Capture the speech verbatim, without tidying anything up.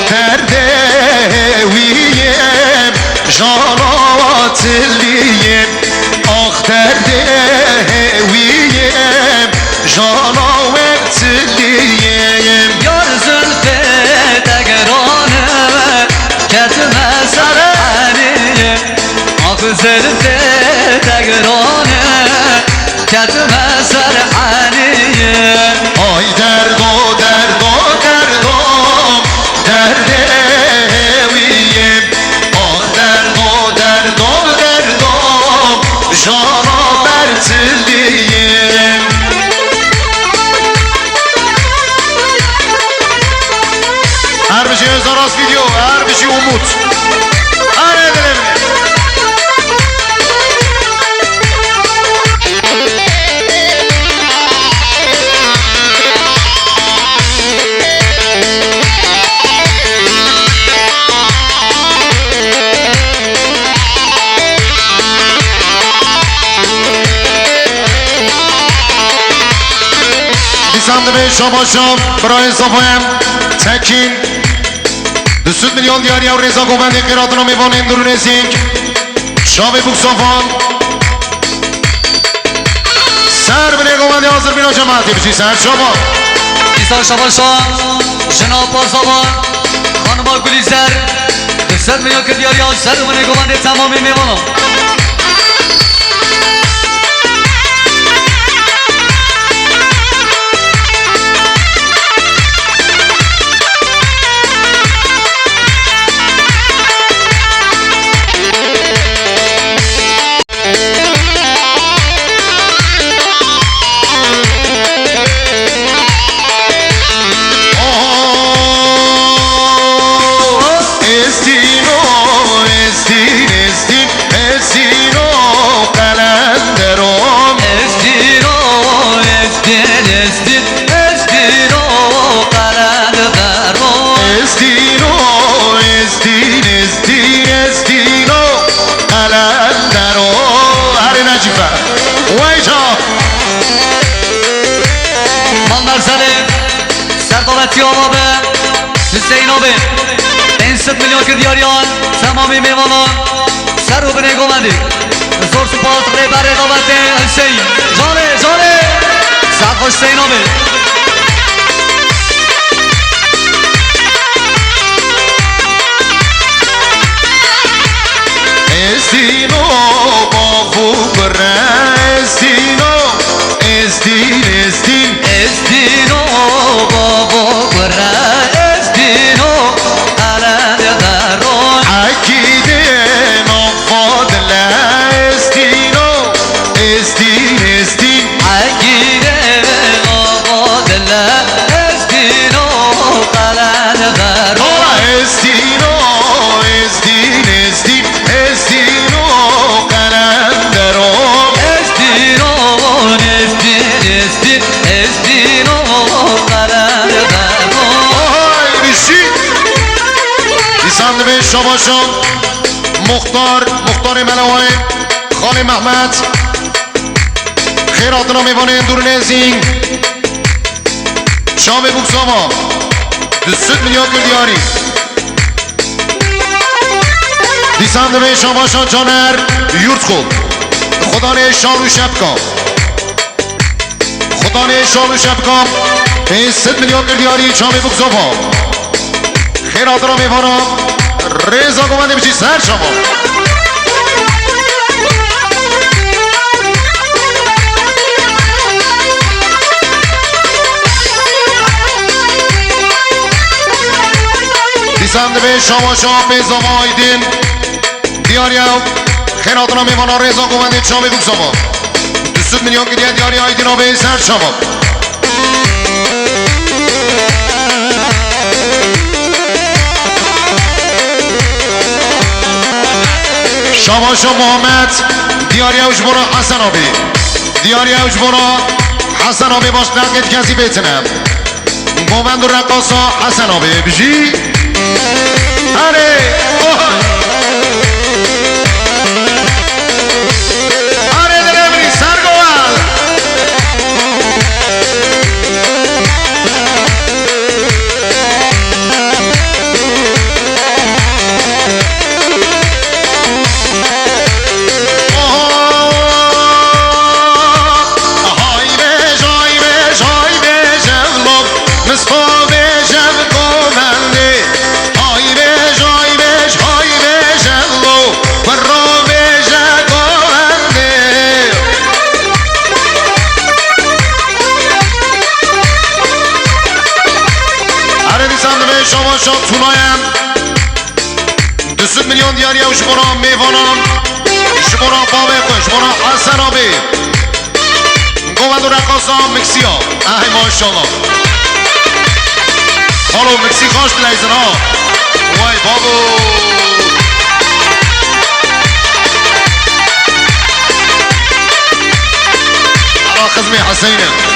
Derdê wî yê jana tilî yê, ax derdê wî yê jana we tilî yê. Yar zilfê te giran e, ketime ser henî yê. Ax zilfê te giran e, ketime ser henî yê. Ay derdo, derdo, derdo, derdê wî yê. Ax derdo, derdo, derdo, jana bertilî yê. Her bijî Ozan Rast Video, her bijî Umut. Erê dilê min. Dîsan divê şabaşa birayê Safayê Tekîn. Du sed milyon diyariya û rêza govendê xêratina mêvanên Durûnê Zîng. Çavê Bûk Safa. Ser binê govendê hazir bîna cemaetê bijî ser çava. Dîsa şabaşa jina Parzavan, xanima Gulîzer. Du sed milyon kir diyariya ser binê govendê temamê mêvanan. Estîno, estîn, estîn, estîno qelendero. Estîno, estîn, estîn, estîno qelendero. Estîno, estîn, estîn, estîno qelendero. Erê Necîfe. Weyca. Malmer Selim. Serdavetiya we be, Hüseyin abi. Pênc sed milyon kir diyariyan, temamî mêvanan, ser û binê govendî. Zor spas rêberê davetê Hüseyin. Canê, canê. Serxweş Hüseyin abi. Estîno, bavo bire, estîno. Estîn, estîn. Estîno, bavo gure, estîno, qelendero. Ekîdê nava dile, estîno. Estîn, estîn. Ekîdê nava dile, estîno, qelendero. Estîno, estîn, estîn. Estîno qelendero. Estîno, estîn, estîn, estîno qelendero. Hay bijî. Dîsan divê şabaşa Muxtar, Muxtarê Melawayê, Xalê Mehmet. Xêr hatina mêvanên Durûnê Zîng. Çavê Bûk Safa. Du sed milyon kir diyarî. Dîsan divê şabaşa Caner Yurtxul. Xudanê şal û şepka. Xudanê şal û şepka. Pênc sed milyon kir diyarî Çavê Bûk Safa. Xêr hatina mêvana. Rêza govendê bijî ser çava. Dîsan divê şabaşa Pêzava Aydin. Diyariya xêr hatina mêvana rêza govendê Çavê Bûk Safa. Du sed milyon kiriye diyariya Aydin abi ser çava. Şabaşa Muhammed, diyariya ew ji bo re Hesen abi. Diyariya ew ji bo re Hesen abi, baş neqet kesî bêtine. Govend û reqasa Hesen abi bijî. Erê! Oy! Erê dilê min, ser govend! Şat Tunayem. Du sed milyon diyariye û ji bo ra mêvanan, ji bo ra bavê xwe, ji bo ra Hesen abê. Govend û reqasa Miksiya. Ay maşallah. Halo Miksî xaş dileyzin ha. Way babo. Ala xizmê Heseyne.